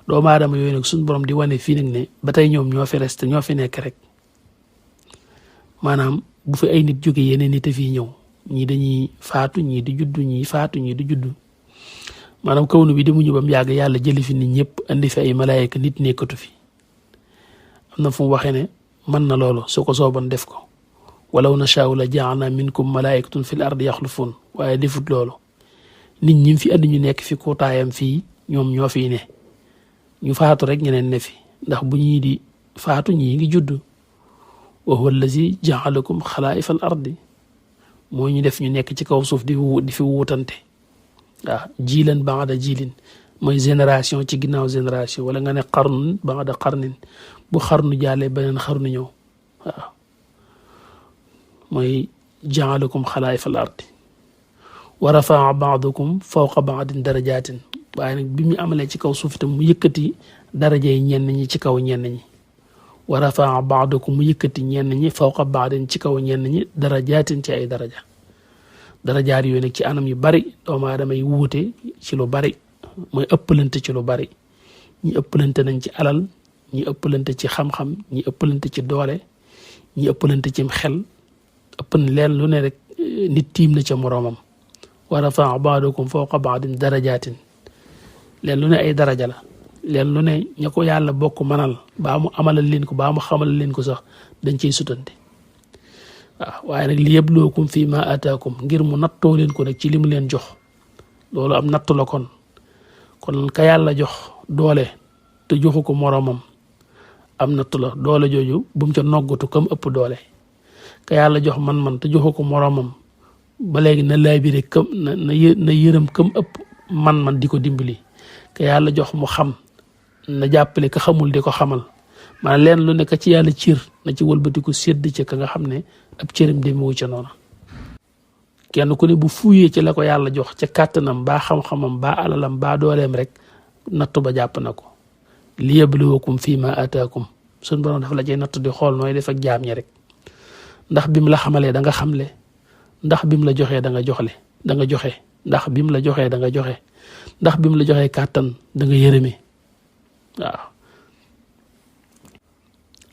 doomu aadama yooyu nag suñu borom di wane fii nag ne ba tey ñoom ñoo fi resté ñoo fi nekk rek maanaam bu fi ay nit jóge yeneen nit a fii ñëw ñii dañuy faatu ñii di juddu ñii faatu ñii di juddu maanaam kawnu bi demuñu ba mu yàgg yàlla jëli fi nit ñëpp andi fi ay malaayika nit nekkatu fi am na fu mu waxee ne mën na loolu su ko sooban def ko walaw nashaa'u la ja'alna minkum malaa'ikatan fil ardi yaxlufuun waaye defut loolu nit ñi fi andi ñu nekk fi kootaayam fii ñoom ñoo fiy ne ñu faatu rek ñeneen ne fi ndax bu ñii di faatu ñii ngi judd wa huwa allazi ja'alakum xalaa'ifa al ardi moo ñu def ñu nekk ci kaw suuf di fi wuutante waaw jiilan ba'da jiilin mooy génération ci ginnaaw génération wala nga ne qarnun ba'da qarnin bu xarnu jàllee beneen xarnu ñëw waaw mooy ja'alakum xalaa'ifa al ardi wa rafa'a ba'dakum fawqa ba'din darajaatin waaye nag bi mu amalee ci kaw suuf itam mu yëkkati daraja yi ñenn ñi ci kaw ñenn ñi wa rafa'a ba'dakum mu yëkkati ñenn ñi fawqa ba'din ci kaw ñenn ñi darajaatin ci ay darajaat yooyu nag ci anam yu bari doomu aadama yi wuute ci lu bari mooy ëppalante ci lu bari ñi ëppalante nañ ci alal ñi ëppalante ci xam-xam ñi ëppalante ci doole ñi ëppalante ci xel ëpp na leen lu ne rek nit tiim na ca moroomam wa rafa'a ba'dakum fawqa ba'din darajaatin leen lu ne ay daraja la leen lu ne ña ko yàlla bokk manal baa mu amalal leen ko baa mu xamalal leen ko sax dañ ciy sutante waaw waaye nag li yabluwakum fii ma ataakum ngir mu nattoo leen ko nag ci li mu leen jox loolu am nattu la kon ka yàlla jox doole te joxu ko moroomam am nattu la doole jooju bu mu ca noggatu kam ëpp doole ka yàlla jox man-man te joxu ko moroomam ba léegi na laabire kam na yërëm kam ëpp man-man di ko dimbali ka yàlla jox mu xam na jàppale ka xamul di ko xamal maanaam leen lu nekk ci yàlla cër na ci wëlbatiku sédd ca ka nga xam ne ab cëram demewu ca noona kenn ku ne bu fuuyee ci la ko yàlla jox ca kàttanam baa xam-xamam baa alalam baa dooleem rek nattu ba jàpp na ko li yabluwakum fii ma ataakum suñ borom dafa la cay nattu di xool nooy def ak jaam ñi rek ndax bi mu la xamalee da nga xamle ndax bi mu la joxee da nga joxe ndax bi mu la joxee da nga joxe ndax bi mu la joxee kàttan da nga yërëme waaw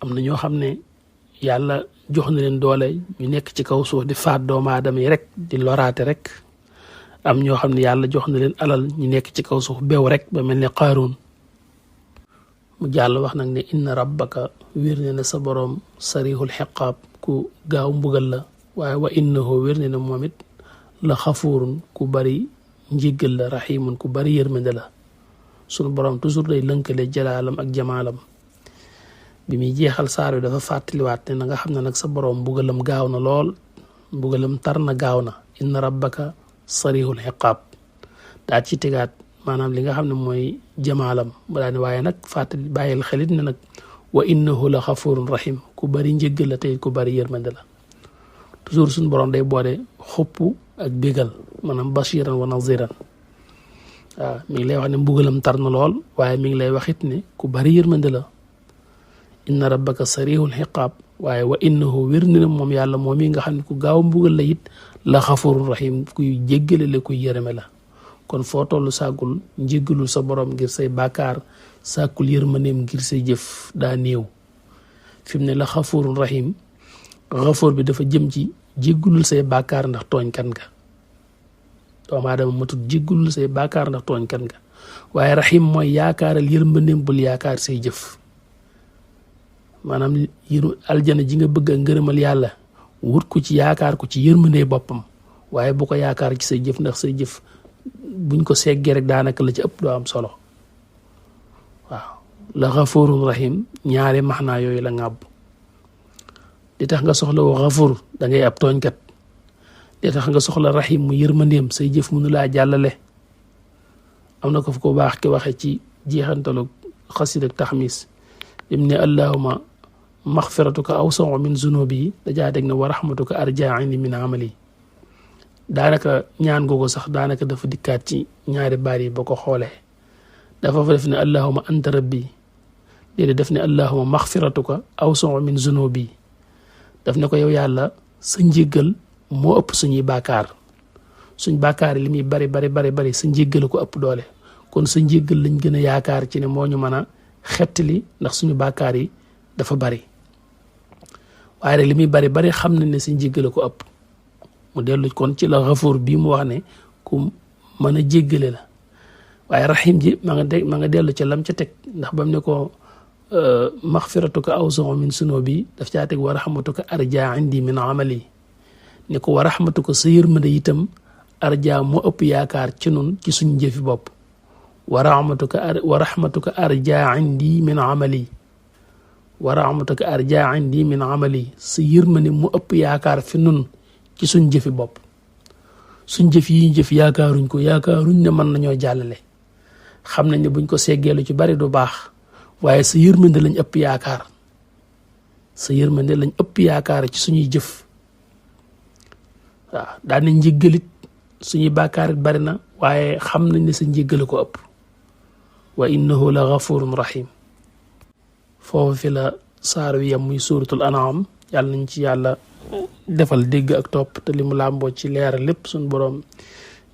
am na ñoo xam ne yàlla jox na leen doole ñu nekk ci kaw suuf di faat doomu aadama yi rek di loraate rek am ñoo xam ne yàlla jox na leen alal ñu nekk ci kaw suuf bew rek ba mel ne Qaaruun mu jàll wax nag ne inna rabbaka wér ne na sa boroom sarihul xiqaab ku gaaw mbugal la waaye wa innahu wér ne na moom it la xafuurun ku bari njéggal la raxiimun ku bari yërmande la sunu boroom toujours day lënkale jalaalam ak jamaalam bi muy jeexal saar wi dafa fàttaliwaat ne na nga xam ne nag sa boroom mbugalam gaaw na lool mbugalam tar na gaaw na inna rabbaka sarihul xiqaab daa ci tegaat maanaam li nga xam ne mooy jamaalam ba daa ne waaye nag fàttali bàyyil xelit ne nag wa innahu la xafurun rahim ku bari njëggal la tey ku bari yërmande la toujours suñu borom day boole xupp ak bégal maanaam bashiran wa naziran waaw mi ngi lay wax ne mbugalam tar na lool waaye mi ngi lay waxit ne ku bari yërmande la inna rabbaka sarihul xiqaab waaye wa innahu wér na moom yàlla moom yi nga xam ne ku gaaw mbugal la it la xafurun rahim kuy jéggale la kuy yërëme la kon foo toll sàggul njéggalul sa borom ngir say bàkkaar sàkkul yërmaneem ngir say jëf daa néew fi mu ne la xafurun rahim xafoor bi dafa jëm ci jéggalul say bàkkaar ndax tooñkan nga doomu aadama matut jéggalul say bàkkaar ndax tooñkan nga waaye rahim mooy yaakaaral yërmaneem bul yaakaar say jëf maanaam aljana ji nga bëgg a ngërëmal yàlla wut ko ci yaakaar ko ci yërmandee boppam waaye bu ko yaakaar ci say jëf ndax say jëf buñ ko seggee rek daanaka la ci ëpp doo am solo waaw la xafurun rahim ñaari maxnaa yooyu la ngàbb li tax nga soxla woo xafur da ngay ab tooñkat li tax nga soxla rahim mu yërmandeem say jëf mënu laa jàllale am na ko fu ko baax ki waxe ci jeexantalu xasid ak taxmis lim ne allahuma maxfiratuka awsa'u min zunubi dajaa dégg ne wa rahmatuka arja'ini min amali daanaka ñaan googu sax daanaka dafa dikkaat ci ñaari baar yi boo ko xoolee dafa fa def ne allahuma anta rabbi léegi def ne allahuma maxfiratuka awsa'u min zunubi daf ne ko yow yàlla sa njéggal moo ëpp suñuy bàkkaar suñ bàkkaar yi li muy bari sa njéggal ko ëpp doole kon sa njéggal lañ gën a yaakaar ci ne moo ñu mën a xettali ndax suñu bàkkaar yi dafa bari waaye rek li muy bari bari xam nañ ne sa njéggal ko ëpp mu dellu kon ci la Gafuur bii mu wax ne ku mën a jéggale la waaye Rahim ji ma nga dellu ca lam ca teg ndax bam ne ko maxfiratuka awsa'u min sunubi daf caa teg wa rahmatuka arja indi min amali ne ko wa rahmatuka sa yërmande itam arja moo ëpp yaakaar ci nun ci suñ jëfi bopp wa rahmatuka arja indi min amali wa rahmatuka arja indi min amali sa yërmande mu ëpp yaakaar fi nun ci suñ jëfi bopp suñ jëf yi ñu jëf yaakaaruñ ne mën nañoo jàllale xam nañ ne buñ ko seggeelu ci bari du baax waaye sa yërmande lañ ëpp yaakaar ci suñuy jëf waaw daan nañ njëggalit suñuy bàkkaarit bari na waaye xam nañ ne sa njëggale ko ëpp wa innahu la gafurun rahim foofu fi la saar wi yam muy suuratul An'am yàlla nañ ci yàlla defal dégg ak topp te li mu làmboo ci leeral lépp suñu boroom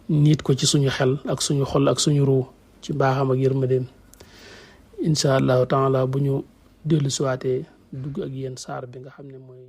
niit ko ci suñu xel ak suñu xol ak suñu ruu ci baaxam ak yërmandeem incha allahu taala bu ñu dellu siwaatee dugg ak yéen saar bi nga xam ne mooy